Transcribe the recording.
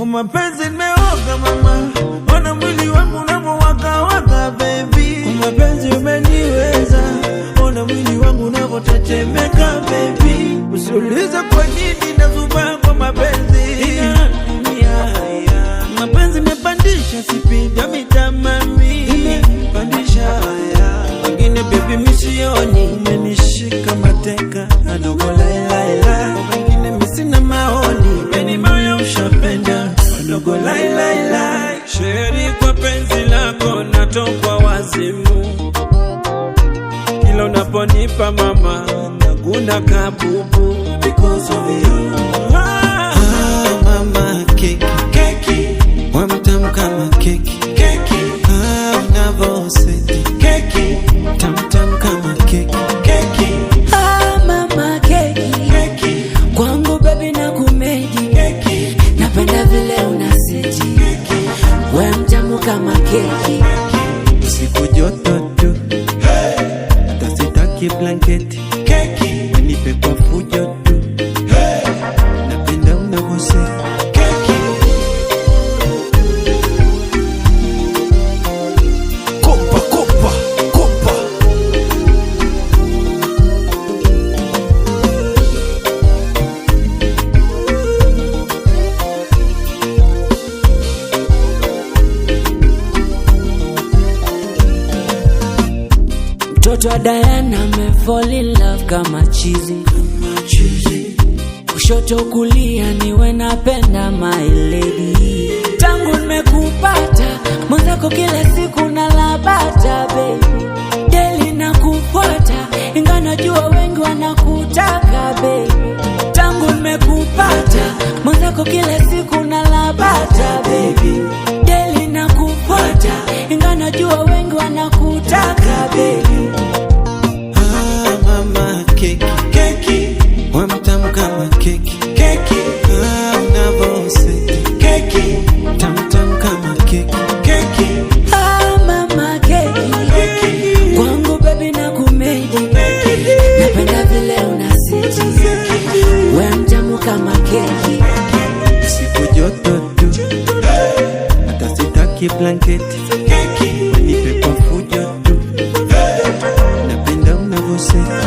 Kwa mapenzi nimeoga mama, ona mwili wangu unavyowaka waka baby. Kwa mapenzi umeniweza, ona mwili wangu unavyotetemeka baby. Usiulize kwa nini nazubaa kwa mapenzi. Inaniumia. Mapenzi imepandisha sipida mitamami, imepandisha haya wengine baby misioni, umenishika mateka adogo lailaila, wengine misina maoni, meni moyo ushapenda adogo lailaila. Sheri, kwa penzi lako natokwa wazimu, kila unaponipa mama naguna kabubu because of you. Ah, Ah, mama keki keki wamtamu kama keki keki ah, unavoseti keki tamtam kama keki keki Ah, mama keki keki kwangu baby na kumeji keki napenda vile unaseti keki we mtamu kama keki. Siku joto tu hata sitaki blanketi keki wenipe kwa fujo tu napenda unavoseti keki. Kopa kopa kopa. Mtoto wa Diana ame fall in love kama chizi, kushoto kulia niwe napenda my lady. Tangu nimekupata mwenzako kila siku nalabata baby, deli na kufuata inga najua wengi wanakutaka baby. Tangu nimekupata mwenzako kila siku nalabata baby, deli na kufuata inga najua wengi wanakutaka baby. Ah, mama keki Keki wamtamu kama keki keki ah, unavoseti keki tamtam kama keki keki Ah, mama keki kwangu baby na kumeji napenda vile unasiti we mtamu kama keki. Siku joto tu hata sitaki blanketi keki wenipe kwa fujo tu napenda unavoseti.